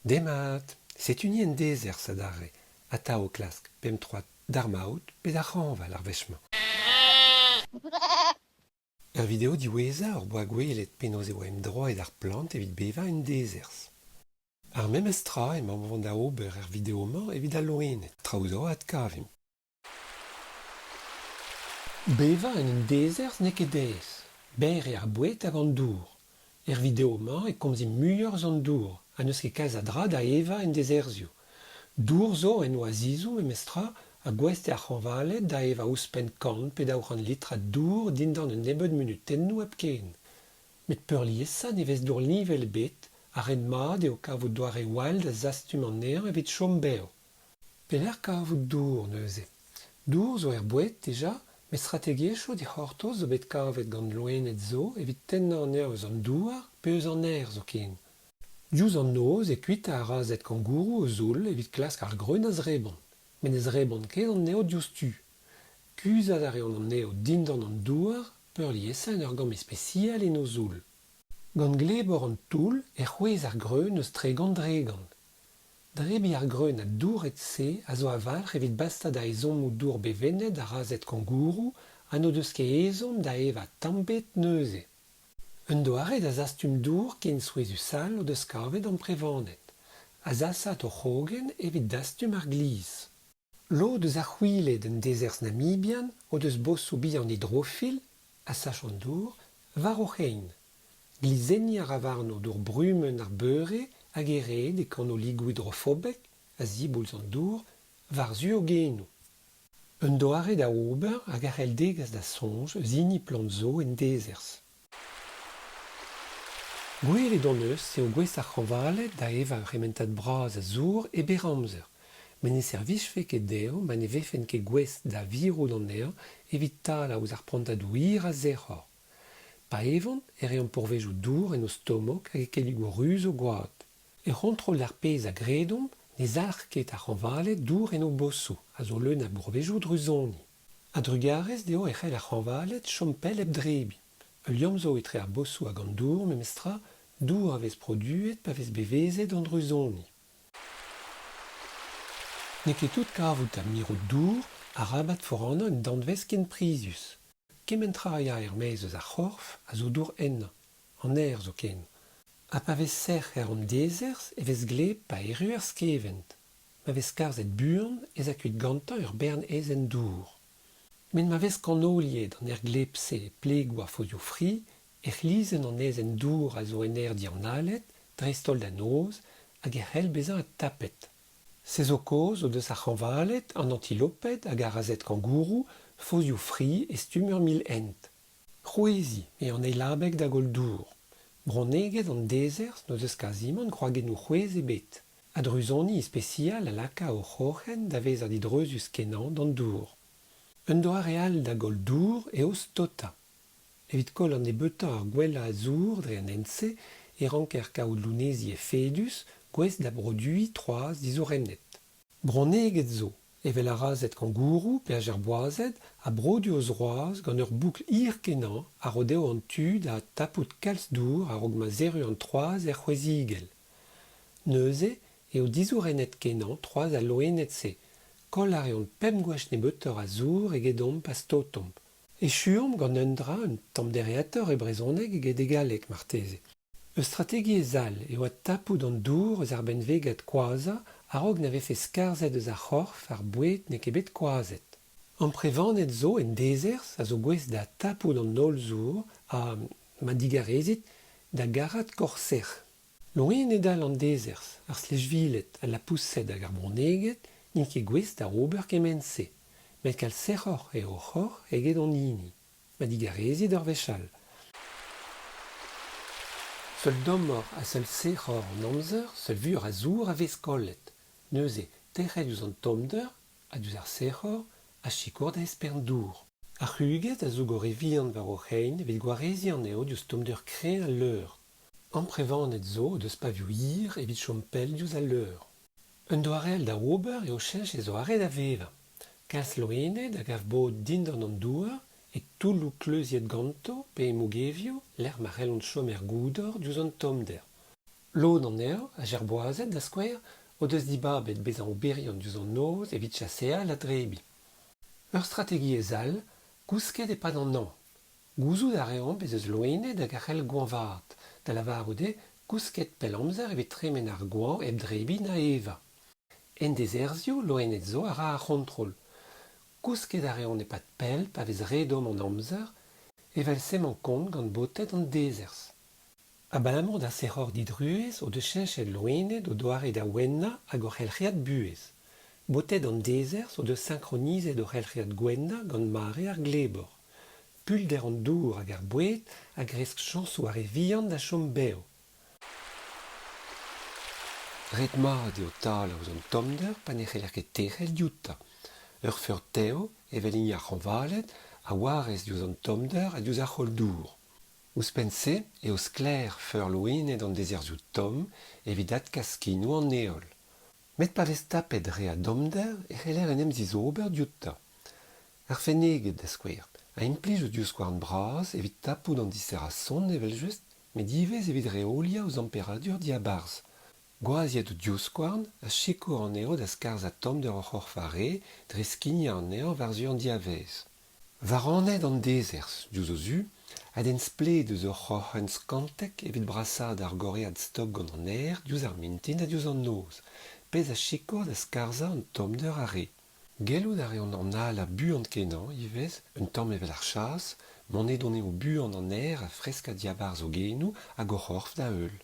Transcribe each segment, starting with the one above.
Demat! Setu ni en dezerzh adarre, atav o klask pemp troad d'ar maout pe d'ar c'hañval ar wech-mañ. Er video diwezhañ hor boa gwelet penaos e oa emdroet ar plant evit bevañ en dezerzh. Ar memes tra emaomp o vont da ober er video-mañ evit al loened, traoù zo a adkavimp. Bevañ en un dezerzh n'eo ket aes. Berr eo ar boued hag an dour. Er video-mañ e komzimp muioc'h eus an dour ha n'eus ket kalz a dra da evañ en dezerzhioù. Dour zo en oazizoù memestra ha gouest eo ar c'hañvaled da evañ ouzhpenn kant pe 200 litrad dour dindan un nebeud munutennoù hepken. Met peurliesañ ne vez dour-liñvel ebet ha ret-mat eo kavout doareoù all da zastum anezhañ evit chom bev. Pelec'h kavout dour neuze ? Dour zo er boued dija, met strategiezhioù dic'hortoz zo bet kavet gant loened zo evit tennañ anezhañ eus an douar pe eus an aer zoken. Diouzh an noz e kuita ar razhed kangourou o zoull evit klask ar greun a zrebont, met ne zrebont ket anezho diouzhtu. Kuzhat a reont anezho dindan an douar, peurliesañ en ur gambr ispisial en o zoull. Gant glebor an toull e c'hwezh ar greun eus 30%. Drebiñ ar greun ha douret-se a zo a-walc'h evit bastañ da ezhommoù dour bevennet ar razhed kangourou ha n'o deus ket ezhomm da evañ tamm ebet neuze. Un doare da zastum dour ken souezhus all o deus kavet amprevaned, azasaat o c'hrogenn evit dastum ar glizh. Lod eus ar c'hwiled en dezerzh namibian o deus bosoù bihan hidrofil, a sach an dour, war o c'hein. Glizhenniñ a ra warno dour brumenn ar beure hag e red e kanoligoù hidrofobek, a ziboulz an dour, war-zu o genoù. Un doare da ober hag a c'hell degas da soñj eus hini plant zo en dezerzh. Gwelet hon eus eo gouest ar c'hañvaled da evañ ur c'hementad bras a zour e berr amzer, met ne servijfe ket dezho ma ne vefent ket gouest da virout anezhañ evit talañ ouzh ar prantadoù hir a sec'hor. Pa evont e reont pourvezioù dour en o stomog hag e kelligoù ruz o gwad. Er c'hontrol d'ar pezh a gredomp ne zalc'h ket ar c'hañvaled dour en o bosoù, a zo leun a bourvezioù druzoni. A-drugarez dezho e c'hell ar c'hañvaled chom pell hep drebiñ. Ul liamm zo etre ar bosoù hag an dour memestra, dour a vez produet pa vez bevezet an druzoni. N'eo ket tout kavout ha mirout dour, arabat foranañ un danvez ken prizius. Kement tra a ya er-maez eus ar c'horf a zo dour ennañ, an aer zoken. Ha pa vez sec'h er an dezerzh e vez gleb pa erru er skevent. Ma vez skarzhet buan ez a kuit gantañ ur bern aezhenn dour. Met ma vez kanoliet an aer gleb-se e plegoù ar fozioù-fri e c'hlizenn an aezhenn dour a zo en aer dianalet, dreist-holl da noz, hag e c'hell bezañ adtapet. Se zo kaoz o deus ar c'hañvaled, an antiloped hag ar razhed kangourou fozioù fri e stumm ur mil-hent. C'hwezhiñ eo an eil abeg da goll dour. Bronneged an dezerzh n'o deus kazimant kroagennoù-c'hwezh ebet. Ha druzoni ispesial a laka o c'hroc'hen da vezañ didreuzus-kenañ d'an dour. Un doare all da goll dour eo staotañ. Evit koll an nebeutañ ar gwellañ a zour dre an hent-se e ranker kaout lounezhi efedus gouest da broduiñ troazh dizourennet. Bronneged zo, evel ar razhed kangourou pe ar jerboazed, a brodu o zroazh gant ur boukl hir-kenañ a ro dezho an tu da adtapout kalz dour a-raok ma zerru an troazh er c'hwezigell. Neuze eo dizourennet-kenañ troazh al loened-se, koll a reont pemp gwech nebeutoc'h a zour egedomp pa staotomp. Echuomp gant un dra un tamm dereatoc'h e brezhoneg eget e galleg marteze. Ur strategiezh all eo adtapout an dour eus ar benvegad koazhañ a-raok na vefe skarzhet eus ar c'horf ar boued n'eo ket bet koazhet. Amprevaned zo en dezerzh a zo gouest da adtapout an holl zour ha, ma digarezit, da garat korr sec'h. Loened all an dezerzh, ar stlejviled, al lapoused hag ar bronneged n'int ket gouest da ober kement-se, met kalz sec'hoc'h eo o c'horr eget hon hini. Ma digarezit ur wech all. Seul dommoc'h ha seul sec'hoc'h an amzer, seul vuioc'h a zour a vez kollet. Neuze, tec'het diouzh an tommder ha diouzh ar sec'hor a sikour da espern dour. Ar c'hruged a zoug o re vihan war o c'hein evit gwareziñ anezho diouzh tommder kreñv al leur. Amprevaned zo o deus pavioù hir evit chom pell diouzh al leur. Un doare all da ober eo cheñch e zoare da vevañ. Kalz loened a gav bod dindan an douar, e toulloù kleuziet ganto pe e mougevioù lec'h ma c'hellont chom er goudor diouzh an tommder. Lod anezho, ar jerboazed da skouer, o deus dibabet bezañ oberiant diouzh an noz evit chaseal ha drebiñ. Ur strategiezh all, kousket e-pad an hañv. Gouzout a reomp ez eus loened hag a c'hell goañvaat, da lavarout eo kousket pell amzer evit tremen ar goañv hep drebiñ na evañ. En dezerzhioù, loened zo a ra ar c'hontrol. Kousket a reont e-pad pell pa vez re domm an amzer, evel-se emañ kont gant baoted an dezerzh. Abalamour d'ar sec'hor didruez o deus cheñchet loened o doare da ouennañ hag o c'helc'hiad buhez. Baoted an dezerzh o deus sinkronizet o c'helc'hiad gouennañ gant mare ar glebor. Puilhder an dour hag ar boued a gresk chañsoù ar re vihan da chom bev. Ret-mat eo talañ ouzh an tommder pa ne c'heller ket tec'hel dioutañ. Ur feur tev, evel hini ar c'hañvaled, a warez diouzh an tommder ha diouzh ar c'holl-dour. Ouzhpenn-se eo sklaer feur loened an dezerzhioù tomm evit adkas skinoù an heol. Met pa vez tapet re a dommder e c'heller en em zizober dioutañ. Ar fenneged, da skouer, a implij o divskouarn bras evit tapout an disterañ son evel-just met ivez evit reoliañ o zemperadur diabarzh. Gwazhiet o divskouarn a sikour anezho da skarzhañ tommder o c'horf a-re dre skignañ anezhañ war-zu an diavaez. Varaned an dezerzh, diouzh o zu, a denn splet eus ur c'hroc'hen skantek evit brasaat ar gorread stok gant an aer diouzh ar mintin ha diouzh an noz, pezh a sikour da skarzhañ an tommder a-re. Gellout a reont analañ buan-kenañ ivez, un tamm evel ar chas, monedonioù buan an aer a freska diabarzh o genoù hag o c'horf da-heul.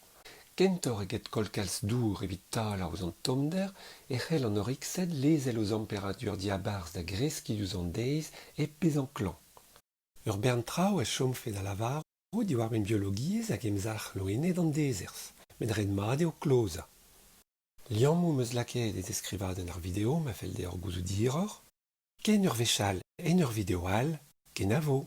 Kentoc'h eget koll kalz dour evit talañ ouzh an tommder e c'hell an oriksed lezel o zemperadur diabarzh da greskiñ diouzh an deiz hep bezañ klañv. Ur bern traoù a chomfe da lavarout diwar-benn biologiezh hag emzalc'h loened an dezerzh, met ret-mat eo klozañ. Liammoù 'm eus lakaet e deskrivadenn ar video ma fell deoc'h gouzout hiroc'h. Ken ur wech all en ur video all, kenavo!